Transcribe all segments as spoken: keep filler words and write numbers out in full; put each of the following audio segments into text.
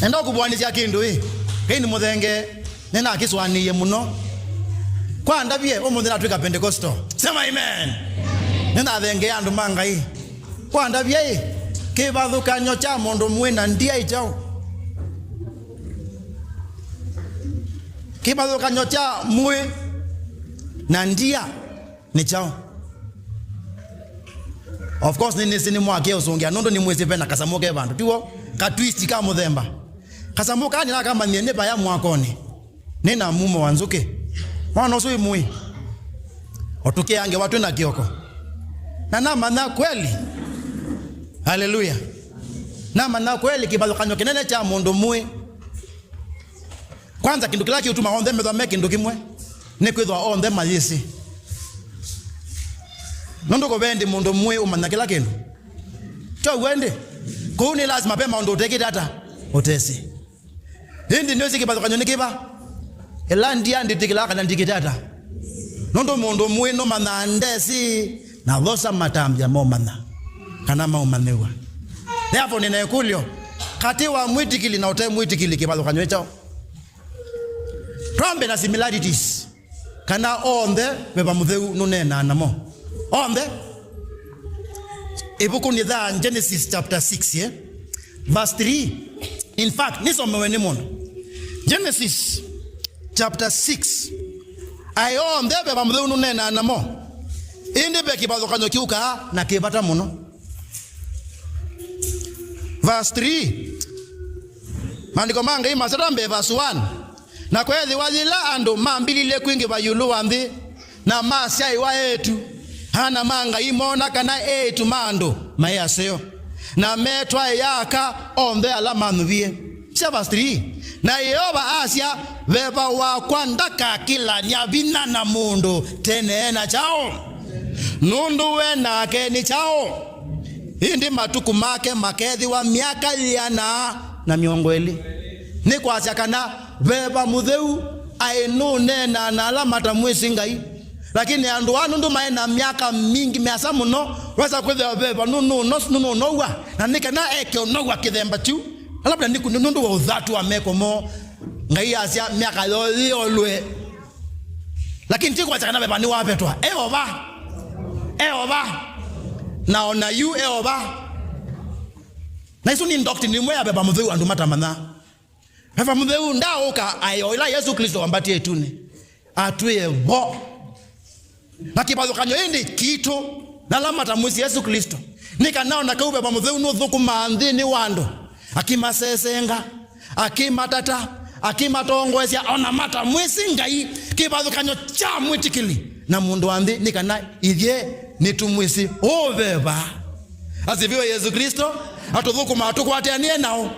Nenda kũvũanĩsya kĩndũ ĩ, Ngai nĩ mũthenge, nĩnakĩsũanĩie mũno. Kwa ndavye, ũmũnthĩ natw'ĩka Pentecostal. Sema amen. Nĩnathengea andũ ma Ngai. Kwa ndavye ĩ, kĩvathũkany'o kya mũndũ mũĩ na ndia ĩ kyaũ? Kĩvathũkany'o kya mũĩ na ndia nĩ kyaũ? Of course, nĩ, nĩsĩ nĩmwakĩa ũsũngĩa, nũndũ nĩmwĩsĩ ve na kasamũ ke vandũ, tiw'o? Ka twist ka mũthemba. Kasamũ kaa nĩnakamanyie nĩ vaya mwakonĩ. Nĩ na mumo wa nzũkĩ. Mwana ũsu wĩ mũĩ. O tũkĩangewa twĩ na kĩoko. Na namanya kweli. Haleluya. Namanya kweli kĩvathũkany'o kĩnene kya mũndũ mũĩ. Kwanza, kĩndũ kĩla kĩũtuma onthe methwa me kĩndũ kĩmwe, nĩ kwĩthwa onthe mayĩsĩ. Nũndũ kũvendi mũndũ mũĩ ũmanya kĩla kĩndũ. Tow'o ĩndĩ, kũu nĩ lasima ve maũndũ ũtekĩte ata? Ũtesĩ. Ĩndĩ nĩwĩsĩ kĩvathũkany'o nĩ kĩva? Ĩla ndia ndĩtĩkĩlaa kana ndikĩte ata? Nũndũ mũndũ mũĩ nũmanyaa ndesĩ, na those matambya momanya kana maũmanyĩw'a. Therefore, nĩna ĩkũlyo, katĩ wa mwĩtĩkĩli na ũte mwĩtĩkĩli kĩvathũkany'o nĩ kyaũ? Twambe na similarities. Kana onthe Veva Mũtheu nũneenaa namo? Onthe? Ĩvukunĩ ya Genesis chapter six, eh? Verse three. In fact, nĩsomewe nĩ mũndũ. Genesis chapter six. Aĩ onthe Veva Mũtheu nũneenaa namo. Ĩndĩ ve kĩvathũkany'o kĩũkaa na kĩ vata mũno. Verse three. Maandĩko ma Ngai masya twambe verse one. Na kweethĩwa yĩla andũ mambililye kwingĩva ĩũlũ wa nthĩ, na masyaĩwa eĩtu, ana ma Ngai moona kana eĩtu ma andũ maĩ aseo, na meetwaĩa aka onthe ala manyuvie. Sya verse three. Na Yeova asya, Veva wakwa ndakakĩlany'a vinya na mũndũ tene ena kyaũ, nũndũ we nake nĩ kyaũ. Ĩndĩ matukũ make makeethĩwa myaka yĩana na mĩongo ĩlĩ. Nĩ kwasya kana Veva Mũtheu aĩ nũneenaa na ala matamwĩsĩ Ngai. Lakini andũ aa nũndũ maĩ na myaka mingĩ measa mũno, wesa kwĩthĩwa Veva nũnũno-, nũnũnow'a, na nĩ kana eke ũnow'a kĩthemba kyu. Na labda nĩ kũ-, nĩ nũndũ wa ũthatu wa meko moo, Ngai asya myaka yoo yĩolwe. Lakini ti kwasya kana Veva nĩwavetwa. E o va. E o va. Na o na yu e o va. Na isu nĩ doctrine ĩmwe ya Veva Mũtheu andũ matamanyaa. Veva Mũtheu ndaaũka aĩ o ĩla Yesũ Klĩsto wambatie ĩtunĩ. Atwĩe vo. Na kĩvathũkany'o ĩndĩ kitũ na ala matamwĩsĩ Yesũ Klĩsto, nĩ kana o na kau Veva Mũtheu nũthũkũmaa nthĩnĩ wa andũ, akĩmasesenga, akĩmatata, akĩmatongoesya, o na matamwĩsĩ Ngai, kĩvathũkany'o kya mwĩtĩkĩli na mũndũ wa nthĩ nĩ kana ithyĩ nĩtũmwĩsĩ ũveva. Asifiwe Yesu Kristo. Atũthũkũmaa tũkwatanĩe nao.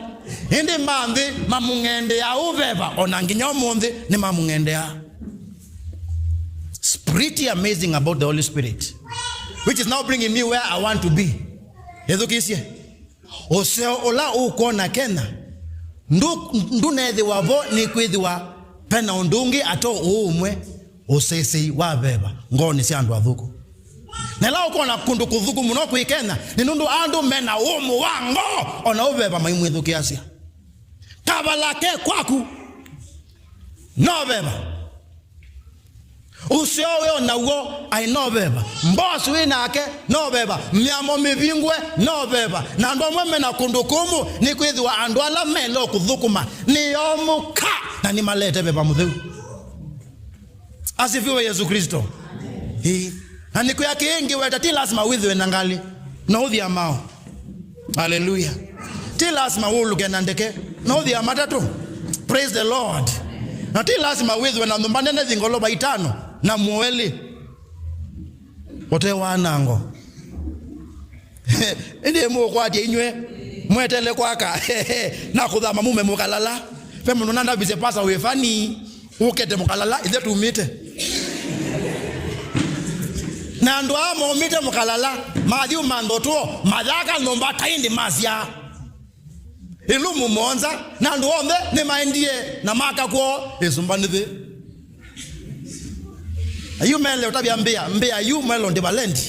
Ĩndĩ ma nthĩ mamũng'endeaa ũveva, o na nginya ũmũnthĩ nĩmamũng'endeaa. It's pretty amazing about the Holy Spirit, which is now bringing me where I want to be. Ethukĩsye. Ũseo ũla ũkwona Kenya, ndu-, ndũnethĩwa vo nĩ kwĩthĩwa ve na ũndũ ũngĩ ata ũũ ũmwe, ũsesei wa veva ngoonĩ sya andũ athũku. Na ĩla ũkwona kũndũ kũthũku mũno kwĩ Kenya, nĩ nũndũ andũ me na ũmũ wa ngoo, o na ũveva maimwĩthukĩĩasya. Kavala ke kwaku, no veva. Ũseo wĩ o naw'o aĩ no veva. Mbosi wĩ nake no veva. Mĩamo mĩvingũe no veva. Na andũ amwe me na kũndũ kũmũ nĩ kwĩthĩwa andũ ala meloo kũthũkũma nĩ omũ ka na nĩmalete Veva Mũtheu. Asifiwe Yesu Kristo. Ĩĩ. Na nĩkwĩa kĩĩ ngĩweta, ti lasima wĩthĩwe na ngalĩ, no ũthi amao. Haleluya. Ti lasima wũlũke na ndeke, no ũthi ya matatũ. Praise the Lord. Na ti lasima wĩthĩwe na nyũmba nene yĩ ngolova itano na mũelĩ ũte wanango. Ĩndĩ mũkwatya inyw'ĩ mwetele kwaka na kũthama mume Mũkalala. Ve mũndũ nanda vise pasa wĩ fani. Ũkĩte Mũkalala, ithe tumĩte. Na andũ aa maumĩte Mũkalala, mathiĩ mantho tuo, mayaka nyũmba ta ĩndĩ masya. Ĩlumu mũonza, na andũ onthe nĩmaendie na maka kwoo ĩsũmbanĩthĩ. Yu mele ũtavya mbĩa, mbĩa yu melo ndivalendi.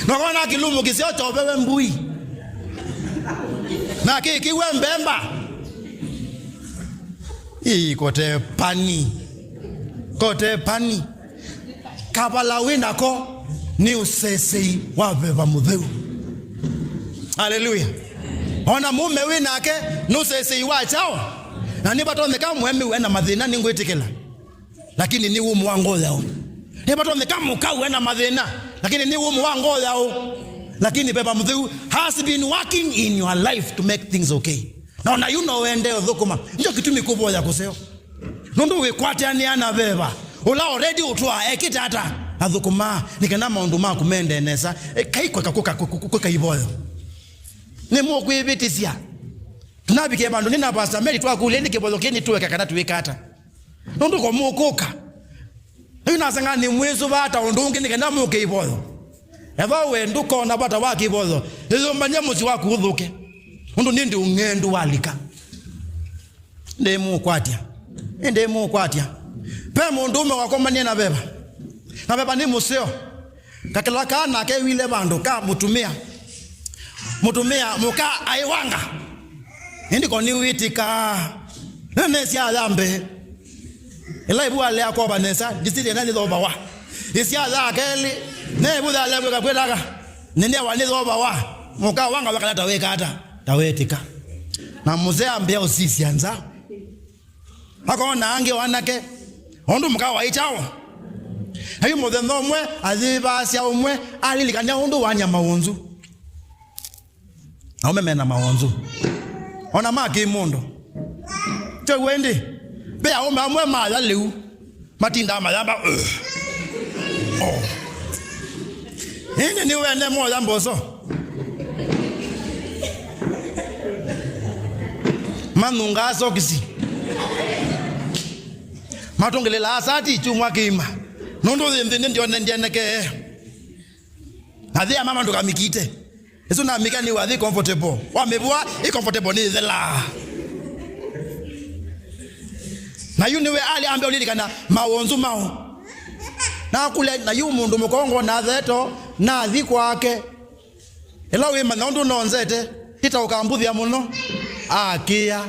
Nokona kĩlumu kĩseo kyovewe mbui. Na kĩkĩw'a mbemba. Ii, kote pani. Kote pani. Kavala wĩ nako nĩ ũsesei wa Veva Mũtheu. Haleluya. Ona mũme wĩ nake nĩ ũsesei wa kyaũ? Na nĩvatonyeka mũemeu ena mathĩna, nĩngwĩtĩkĩla. Lakini nĩ wũmũ wa ngoo yaũ? Nĩvatonyeka mũka wĩ na mathĩna, lakini nĩ wũmũ wa ngoo yaũ? Lakini Veva Mũtheu has been working in your life to make things okay. Na ona yu no wende ũthũkũma. Nĩkyo kĩtumi kũvoya kũseo. Nũndũ wĩkwatĩanĩa na Veva. Ũla already ũtwaa ekĩte ata? Athũkũmaa. Nĩ kana maũndũ maku mende nesa. E, kaikweka kũka, kũka, kũka ivoyo. Nĩmũkwĩvĩtĩsya. Tũnavikie vandũ nĩ na Pastor Mary twakũlya nĩ kĩvoyo kĩĩ nĩtũweka kana tũĩka ata? Nũndũ ko mũkũka. Rĩu nasangaa nĩ mwĩsũvaa ta ũndũ ũngĩ nĩ kenda mũke ivoyo. Ethwa we ndũkona vata wa kĩvoyo, ĩyũmbany'a mũsyĩ waku ũthũke. Nũndũ nĩ ndĩ ũng'endu walika. Ndĩ mũkwatya. Ĩndĩ mũkwatya. Ve mũndũ ũme wakomanie na Veva. Na Veva nĩ mũseo. Kakĩla kaa nake wile vandũ ka mũtumĩa. Mũtumĩa mũka aiwanga. Ĩndĩ ko nĩwĩtĩkaa. Na nĩsya ya mbee. Ĩla ĩvu alea kwova nesa, ndisili ĩna nĩthovawa. Ĩsya ya kelĩ, ne ĩvu yalea kwĩka kwĩlaga. Nĩnewa nĩthovawa. Mũka wanga wakala ta wĩka ata? Ta wĩtĩka. Na mũsee ambĩa ũsisya nza. Akona angĩ wanake, ũndũ mũka waĩ kyaũ. Na yu mũthenya ũmwe, ayĩvaasya ũmwe, alilikany'a ũndũ wany'a mawonzu. Aũme mena mawonzu. Ona ma kĩ mũndũ. Kyo ĩndĩ, ve aũme amwe maya lĩu. Matindaa mayamba, "Ugh. Oh." Ĩndĩ nĩ wene moya mboso. Manungaa sokisi. Matũngĩlĩlaa sati kyumwa kĩima. Nũndũ yĩ nthĩ nĩ ndione ndyenekee. Na thĩa mama ndũkamĩkite. Ĩsu namĩka nĩ wathi comfortable. Wamĩvũa, ĩ comfortable nĩ ĩthelaa. Na yu nĩwe alĩ ambe ũlilikana mawonzu mao. Nakũlya, na yu mũndũ mũkongo na theto, nathi kwake. Ĩla wĩmanya ũndũ nonzete, ita ũkambuthya mũno. Akĩa.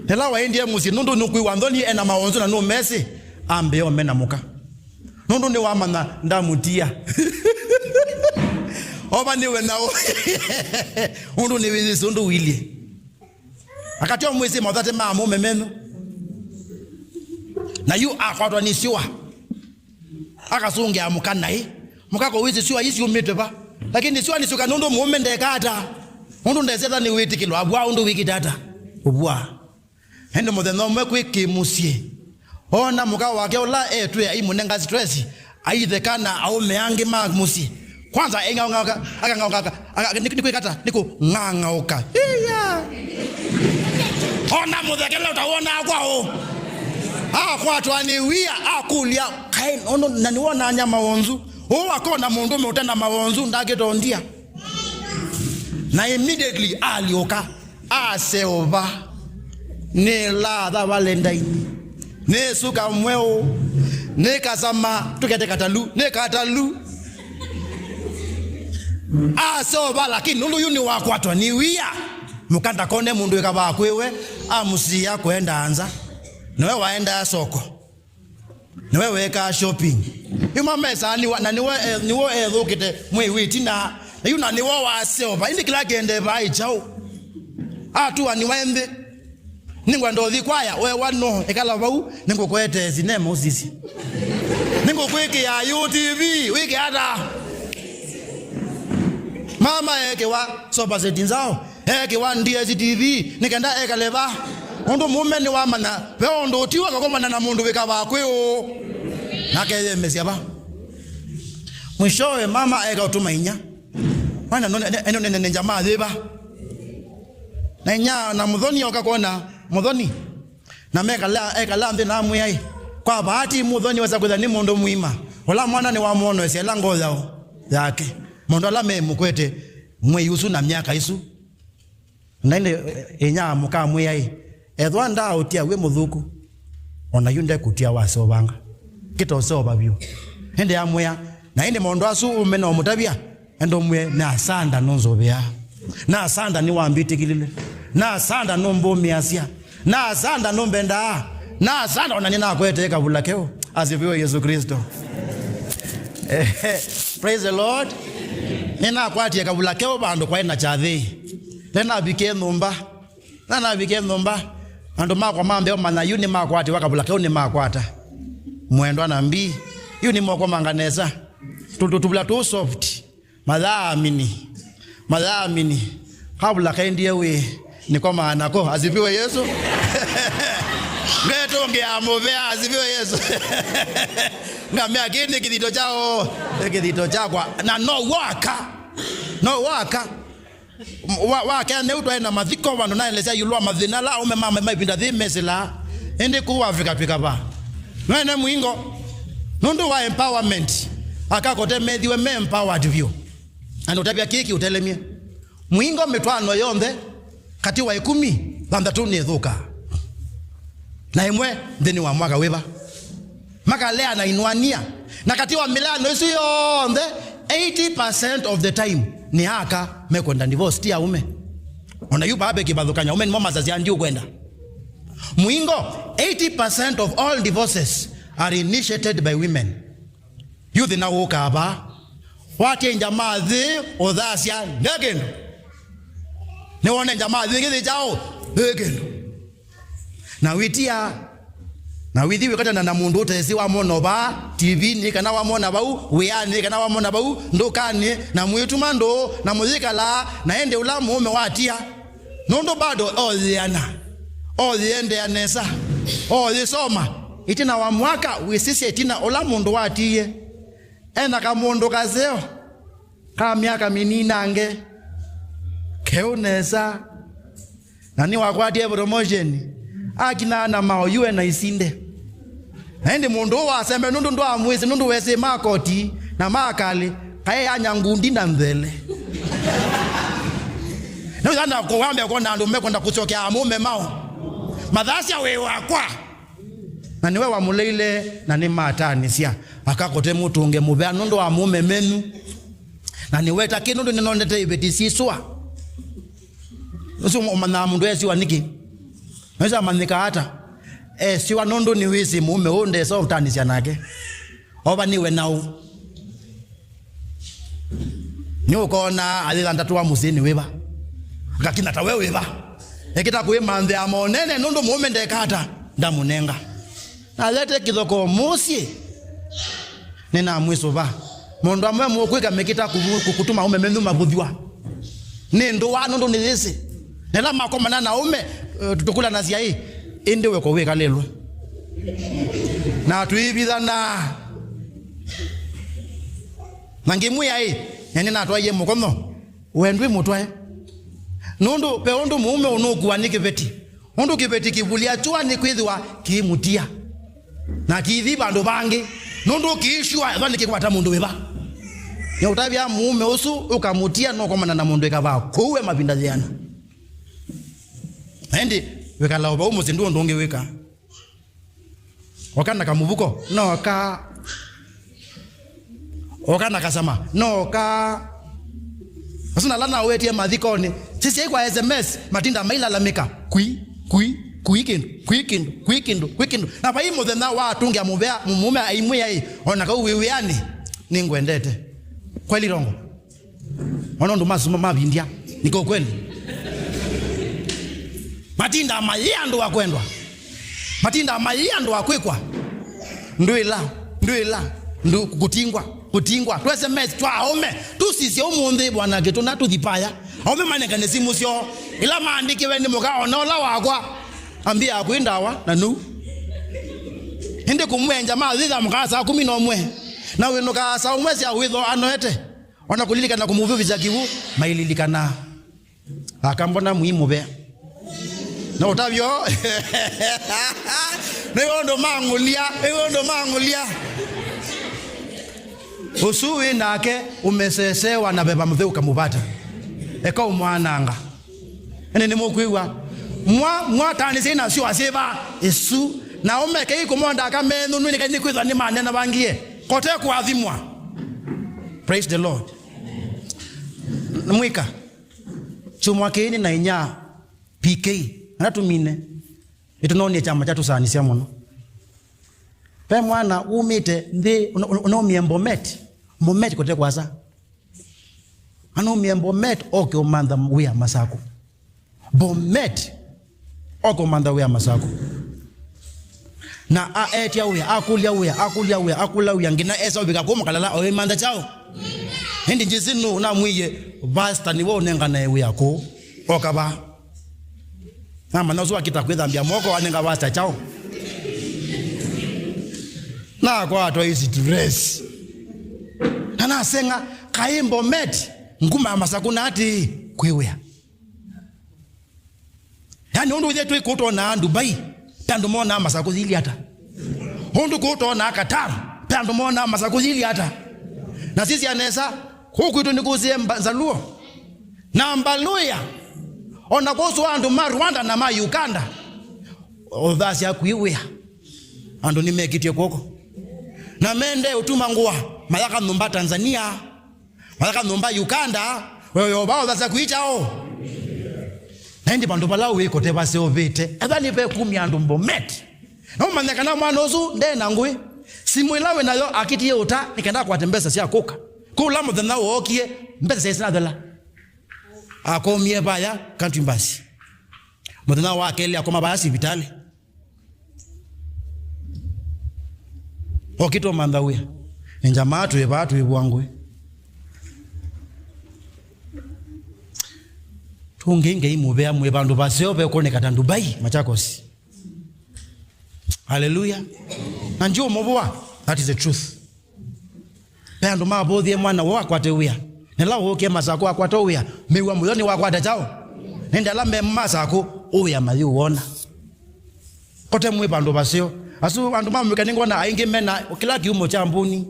Ĩla waendie mũsyĩ, nũndũ nũkwĩwa nthoni ena mawonzu na nũmesĩ, ambĩa ũme na mũka. Nũndũ nĩwamanya ndamũtia. Ova nĩwe na ũ-, ũndũ nĩwĩsĩ ũndũ ũilyĩ. Akatyo mwĩsĩ maũthate ma mũme menyu. Na yu akwatwa nĩ syũa. Akasũngĩa mũka naĩ. Mũka kũwĩsĩ syũa ii syumĩte va. Lakini syũa nĩsyũka nũndũ mũũme ndeka ata. Ũndũ ndesĩ ata nĩwĩtĩkĩlwa avua ũndũ wĩkĩte ata. Ũvua. Ĩndĩ mũthenya ũmwe kwĩ kĩmũsyĩ, oona mũka wake ũla etwĩe aimũnenga stress, aitheka na aũme angĩ ma mũsyĩ. Kwanza eng'aũng'aũka, akang'aũka, aka-, aka-, nĩ, nĩ kwĩkata, nĩ kũng'ang'aũka. Iya! Ona mũthekele ũtawonaa kwa ũ? Akwatwa nĩ wia, akũlya, kaĩ, ũndũ, na nĩwonaa nyama wonzu. Ũũ akona mũndũme ũte na mawonzu, ndakĩtondia. Na immediately alyũka. Aseũva, nĩ latha Valentine, nĩ suka mweũ, nĩ kasama, tũkete katalu, nĩ katalu. Aseũva, lakini nũndũ yu nĩwakwatwa nĩ wia, mũka ndakone mũndũ wĩkavaa kwĩwe, amũsiĩa kũenda nza. Nĩwe waendaa soko. Nĩwe wekaa shopping. Yu mama esaa nĩwa-, na nĩwe e-, nĩwe ethũkĩte mwei wĩ ĩtina. Na yu na nĩwe waseũva. Ĩndĩ kĩla kĩendee vaa ĩ kyaũ? Atuanĩwa nthĩ. Nĩngwenda ũthi kwaya, wewa no, ĩkala vau, nĩngũkũetee sinema ũsisye. Nĩngũkwĩkĩa yu T V, wĩke ata? Mama eekĩwa sofa set nzaũ. Eekĩwa D S T V, nĩ kenda ekale va. Ũndũ mũũme nĩwamanya, ve ũndũ ũtiwa kakomana na mũndũ wĩkavaa kwĩ ũũ. Na akeyemesya va. Mwishowe, mama eka ũtũma inya. Mwana no, eno nene nĩ jamaa yĩva. Na inya na mũthoni oka kwona mũthoni. Na mekala, ekala nthĩ na amwĩa, "Ĩ, kwa bahati mũthoni wesa kwĩtha nĩ mũndũ mũima. Ũla mwana nĩwamwonoesya ĩla ngoo yao yake. Maũndũ ala memũkwete mwei ũsu na myaka ĩsu." Na ĩndĩ, e, inya mũkamwĩa, "Ĩ, ethwa ndaaũtia wĩ mũthũku, o na yu ndekũtia waseũvanga. Kĩtoseũva vyũ." Ĩndĩ amwĩa, "Na ĩndĩ maũndũ asu ũme no mũtavya, enda ũmwĩe nĩ asanda nũnzũvĩaa." Na asanda nĩwambĩtĩkĩlile. Na asanda nũmbũmĩasya. Na asanda nũmbendaa. Na asanda ona nĩnakwetee kavula keũ. Asifiwe Yesu Kristo. Praise the Lord. Nĩnakwatie kavula keũ vandũ kwaĩ na kyathĩ. Nĩnavikie nyũmba. Nĩnavikie nyũmba. Andũ makwa mambĩa ũmanya yu nĩmakwatiwa kavula keũ nĩmakwata. Mwendwa na mbi. Yu nĩmokomanga nesa. Tũ-, tũ-, tũvula tũ soft. Mathaamini. Mathaamini. Kavula kaendie wĩ. Nĩkomaa nako. Asifiwe Yesu. Ngetũngĩa mũvea. Asifiwe Yesu. Ngamea kĩĩ nĩ kĩthito kyao. Nĩ kĩthito kyakwa. Na no waka. No waka. Wa, wa kenda nĩu twaĩ na mathiko vandũ naelesya ĩũlũ wa mathĩna ala aũme ma, ma, ma ĩvinda yĩĩ mesĩlaa. Ĩndĩ kũu Africa twĩka va? Nĩwene mũingo. Nũndũ wa empowerment. Aka kote methiwe me empowered vyũ. Na nũtavya kĩĩ kĩũtelemye. Mũingo mĩtwaano yonthe katĩ wa ĩkũmi, thanthatũ nĩthũkaa. Na ĩmwe nthĩnĩ wa mwaka wĩva? Makalea na inwania. Na katĩ wa mĩleano ĩsu yonthe, eighty percent of the time nĩ aka mekwenda divorce, ti aũme. Ona yu vaa ve kĩvathũkany'o, aũme nĩmo masasya ndiũkwenda. Mũingo, eighty percent of all divorces are initiated by women. Yu thĩna wũkaa vaa. Watie njamaa yĩĩ ũthasya nde kĩndũ. Nĩwone njamaa yĩĩ kĩthĩ kyaũ? Yĩ kĩndũ. Na wĩtia, na wĩthi wĩkatana na mũndũ ũtesĩ wamwona vaa T V-nĩ, kana wamwona vau wĩanĩ, kana wamwona vau ndũkanĩ, na mwĩtuma ndũũ, na mũyĩkalaa, na ĩndĩ ũla mũũme watia, nũndũ bado oyĩana, oyĩendeea nesa, oyĩsoma, ĩtina wa mwaka wĩsisya ĩtina ũla mũndũ watiie, ena kamũndũ kaseo ka myaka mĩninange, keũ nesa, na nĩwakwatie promotion, akinaa na maoyu ena isinde. Na ĩndĩ mũndũ ũũ wasembe nũndũ ndwamwĩsĩ, nũndũ wesĩ makoti na makalĩ, kaĩ anya ngundi na nthele. Nĩwĩthana kũwambe kwona andũ mekwenda kũsyokea amũme mao. Mathasya wĩ wakwa. Na nĩwe wamũleile, na nĩmataanĩsya. Aka kote mũtũnge mũvea nũndũ wa mũũme menyu. Na nĩweta kĩ nũndũ nĩnonete iveti syĩsũa. Ũsu ũmanyaa mũndũ esiwa nĩkĩ? Nĩsa amanyĩka ata? Esiwa nũndũ nĩwĩsĩ mũũme ũũ ndesa ũtanĩsya nake. Ova nĩwe naũ? Nĩũkona ayĩthandatũ wa mũsyĩ nĩ wĩva? Akakina ta we wĩva? Ekĩta kwĩmanthĩa monene nũndũ mũũme ndeka ata? Ndamũnenga. Nalete kĩthoko mũsyĩ. Nĩnamwĩsũva. Maũndũ amwe mũkwĩka mekĩta kũvu-, kũ-, kũtuma aũme menyu mavũthw'a. Nĩ ndũa nũndũ nĩyĩsĩ. Na ĩla makomana na aũme, eh, tũkũlanasya ĩ, ĩndĩ weko wĩkalĩlwe. Na tũivithana. Na ngĩmwĩa ĩ, nyie nĩnatwaie mũkonyo, we ndwĩ mũtwae. Nũndũ ve ũndũ mũũme ũnũkua nĩ kĩveti. Ũndũ kĩveti kĩvulya kyũa nĩ kwĩthĩwa kĩimũtia. Na kĩithi vandũ vangĩ. Nũndũ kĩisua ethwa nĩkĩkwata mũndũ wĩva. Nĩũtavya mũũme ũsu ũkamũtia nũkomana na mũndũ ĩkavaa kũu e mavinda yĩana. Na ĩndĩ wĩkala o vau mũsyĩ ndũ ũndũ ũngĩ wĩka. Oka na kamũvuko, noka. Oka na kasama, noka. Asu na ala nawetie mathikonĩ, sisyai kwa S M S, matinda mailalamĩka. Kui, kui, kui kĩndũ, kui kĩndũ, kui kĩndũ, kui kĩndũ. Na vai mũthenya watũngĩa mũvea, mũũme aimwĩa ĩ, ona kau wĩ wĩanĩ, nĩngwendete. Kweli rongo. Ona ũndũ masuma mavindya, nĩko kweli. Matinda mayĩ andũ wa kwendwa. Matinda mayĩ andũ wa kwĩkwa. Ndwĩla, ndwĩla, ndũ kũtingwa, kũtingwa. Tũ S M S twa aũme, tũsisye ũmũnthĩ bwana kĩtũna tũthipaya. Aũme manengane simũ syoo. Ila maandĩkĩwe nĩ mũka ona ũla wakwa. Ambia akwĩ ndawa na nũu. Ĩndĩ kũmwenja mathitha mũkaa saa kũmi na ũmwe. Na wĩnũkaa saa ũmwe sya wĩtho anoete. Ona kũlilikana kũmũvyũvĩsya kĩw'ũ, maililikanaa. Aka mbona mũimũvea? Na ũtavyo? Nĩ ũndũ mang'ũlya, nĩ ũndũ mang'ũlya. Ũsu wĩ nake ũmesesewa na veva mũtheu kamũvata. Eka ũmwananga. Ene nĩmũkwĩw'a. Mwa, mwatanĩsye na syo asĩva ĩsu. Na ũmekei kũmonda aka menyu nũnĩ kai nĩkwĩthwa nĩmanena vangie. Kote kũathimwa. Praise the Lord. Mwĩka. Kyumwa kĩĩ nĩ na inya P K, na tumine. Nĩtũnoonie kyama kya tũsaanĩsya mũno. Ve mwana wumĩte nthĩ, ũna-, ũna-, ũnaumie Bomet. Bomet kote kwasa. Anaumie Bomet oke ũmantha wĩa Masakũ. Bomet oke ũmantha wĩa Masakũ. Na aetya wĩa, akũlya wĩa, akũlya wĩa, akũlya wĩa, ngina esa ũvika kũu Makalala, oimantha kyaũ? Ĩndĩ njĩsĩ nũ namwĩie, vasta nĩwe ũnenganae wĩa kũu, oka vaa. Namanya ũsu wakita kwĩthambya moko, wanenga vasta kyaũ? Nakwatwa ĩ stress. Na naseng'a, kaĩ Bomet, nguma ya Masakũ na atĩ, kwĩ wĩa. Yani, ũndũ ithe twĩ kũtwonaa Dubai, pe andũ monaa Masakũ yĩlĩ ata? Ũndũ kũtwonaa Qatar, pe andũ monaa Masakũ yĩlĩ ata? Na sisya nesa, kũu kwitũ nĩkũsĩe mba-, Nzaluo. Na Mbaluya, ona kũswa andũ ma Rwanda na ma Uganda, ũthasya kwĩ wĩa. Andũ nĩmekĩtye kw'oko. Na mende ũtuma ngũa, mayaka nyũmba Tanzania. Mayaka nyũmba Uganda, wewe ũva ũthasya kwĩ kyaũ? Na ĩndĩ vandũ vala wĩkote vaseũvĩte. Ethwa nĩvekumya andũ Bomet. Na ũmanye kana mwana ũsu nde na ngũĩ. Simũ ĩla wĩ nayo akitie ũta, nĩ kenda akwate mbesa sya kũka. Kũla mũthenya wookie, mbesa syaĩ sinathela. Akomie vaya, country bus. Mũthenya wa kelĩ akoma vaya sivitalĩ. Okĩte ũmantha wĩa. Nĩ njamaa twĩ vaa twĩvũa ngũĩ. Tũngĩ Ngai mũvea mwĩ vandũ vaseo vekũoneka ta Dubai, Machakos. Hallelujah. Na ndiũmũvũa. That is the truth. Ve andũ mavũthie mwana woo akwate wĩa. Nĩla ũũkie Masakũ akwata wĩa, mĩw'a mũyo nĩwakwata kyaũ? Nĩndĩ ala me Masakũ, ũwĩa mayĩwona. Kote mwĩ vandũ vaseo. Asu andũ ma mũika nĩngwona aingĩ mena kĩla kiumo kya mbuni.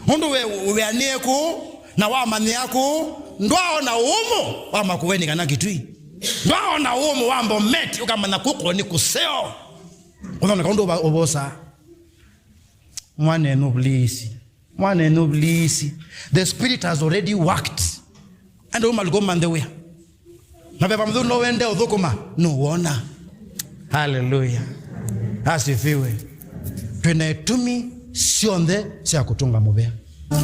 Ũndũ we wĩanĩe kũu, na wamanyĩa kũu, ndwaona ũmũ wa Makueni kana Kitui. Ndwaona ũmũ wa Bomet, ũkamanya kũko nĩ kũseo. Kũthoneka ũndũ ũva-, ũvosaa. Mwanenu, please. Mwanenu, please. The Spirit has already worked. Andũ maliko manthe wĩa. Na veva mũtheu no wende ũthũkũma, no wona. Hallelujah. Asifiwe. Twĩna itumi syonthe sya kũtũnga mũvea.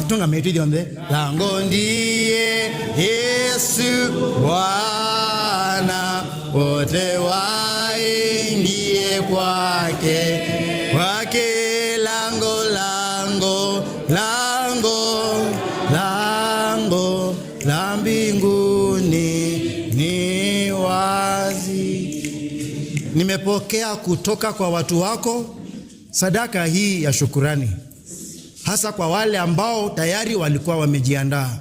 Tũngamĩe ithyĩ ithyonthe. Lango ndiye Yesu Bwana, wote waingie kwake, kwake lango, lango, lango, lango la mbinguni ni wazi. Nimepokea kutoka kwa watu wako sadaka hii ya shukurani, hasa kwa wale ambao tayari walikuwa wamejiandaa.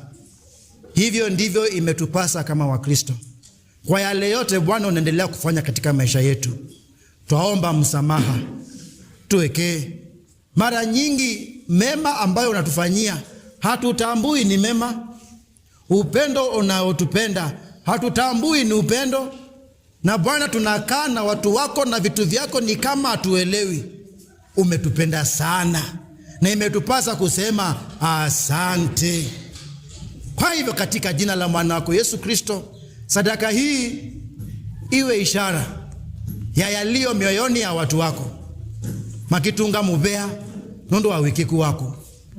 Hivyo ndivyo imetupasa kama Wakristo. Kwa yale yote Bwana unaendelea kufanya katika maisha yetu, twaomba msamaha. Tuwekee. Mara nyingi mema ambayo unatufanyia, hatutambui ni mema. Upendo unaotupenda, hatutambui ni upendo. Na Bwana, tunakaa na watu wako na vitu vyako ni kama hatuelewi. Umetupenda sana. Na imetupasa kusema asante. Kwa hivyo, katika jina la Mwana wako Yesu Kristo, sadaka hii iwe ishara ya yaliyo mioyoni ya watu wako. Makĩtũnga mũvea nũndũ wa wĩkĩku waku,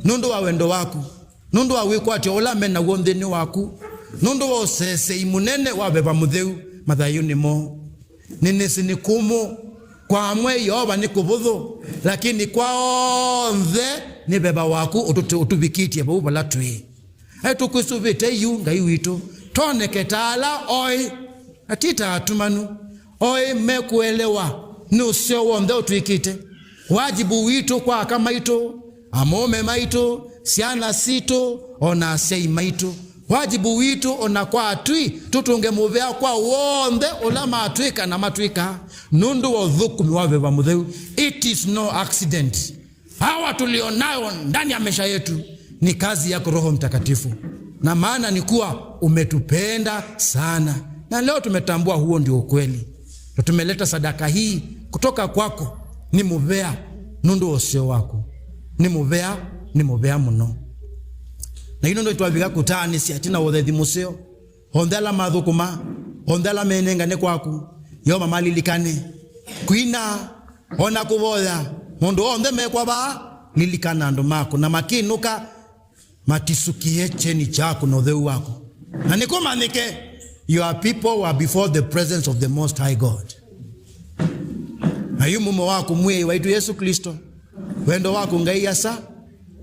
nũndũ wa wendo waku, nũndũ wa wĩkwatyo ũla me naw'o nthĩnĩ waku, nũndũ wa ũsesei mũnene wa Veva Mũtheu mathayũnĩ moo. Nĩnĩsĩ nĩ kũmũ, kwa amwe Yeova nĩ kũvũthũ, lakini kwa onthe nĩ Veva waku ũtũte-, ũtũvikĩtye vau vala twĩ. Aĩ tũkwĩsũvĩte yu, Ngai witũ, twoneke ta ala oĩ, na ti ta atumanu, oĩ mekũelewa nĩ ũseo w'onthe ũtwĩkĩte. Wajibu witũ kwa aka maitũ, amũũme maitũ, syana sitũ, o na asyai maitũ. Wajibu witũ o na kwa atwi, tũtũnge mũvea kwa w'onthe ũla matwĩka na matwĩkaa nũndũ wa ũthũkũmi wa Veva Mũtheu. It is no accident. Hawa tulionayo ndani ya maisha yetu ni kazi yako, Roho Mtakatifu, na maana ni kuwa umetupenda sana, na leo tumetambua huo ndio ukweli, na tumeleta sadaka hii kutoka kwako. Nĩ mũvea nũndũ wa ũseo waku. Nĩ mũvea, nĩ mũvea mũno. Na yu nũndũ twavika kũtaanĩsya tina ũthethi mũseo, onthe ala mathũkũma, onthe ala menengane kwaku, Yeova, malilikane. Kwina, o na kũvoya, maũndũ onthe mekwa vaa, lilikana andũ maku, na makĩnũka, matisũkĩe kyeni kyaku na ũtheu waku. Na nĩkũmanyĩke, your people were before the presence of the Most High God. Na yu mumo waku Mwĩai waitũ Yesũ Klĩsto, wendo waku Ngai Asa,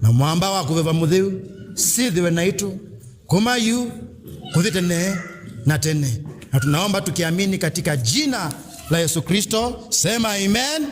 na mũamba waku Veva Mũtheu, syĩthĩwe naitũ, kuma yu, kũthi tene na tene. Na tunaomba tukiamini katika jina la Yesu Kristo, sema amen.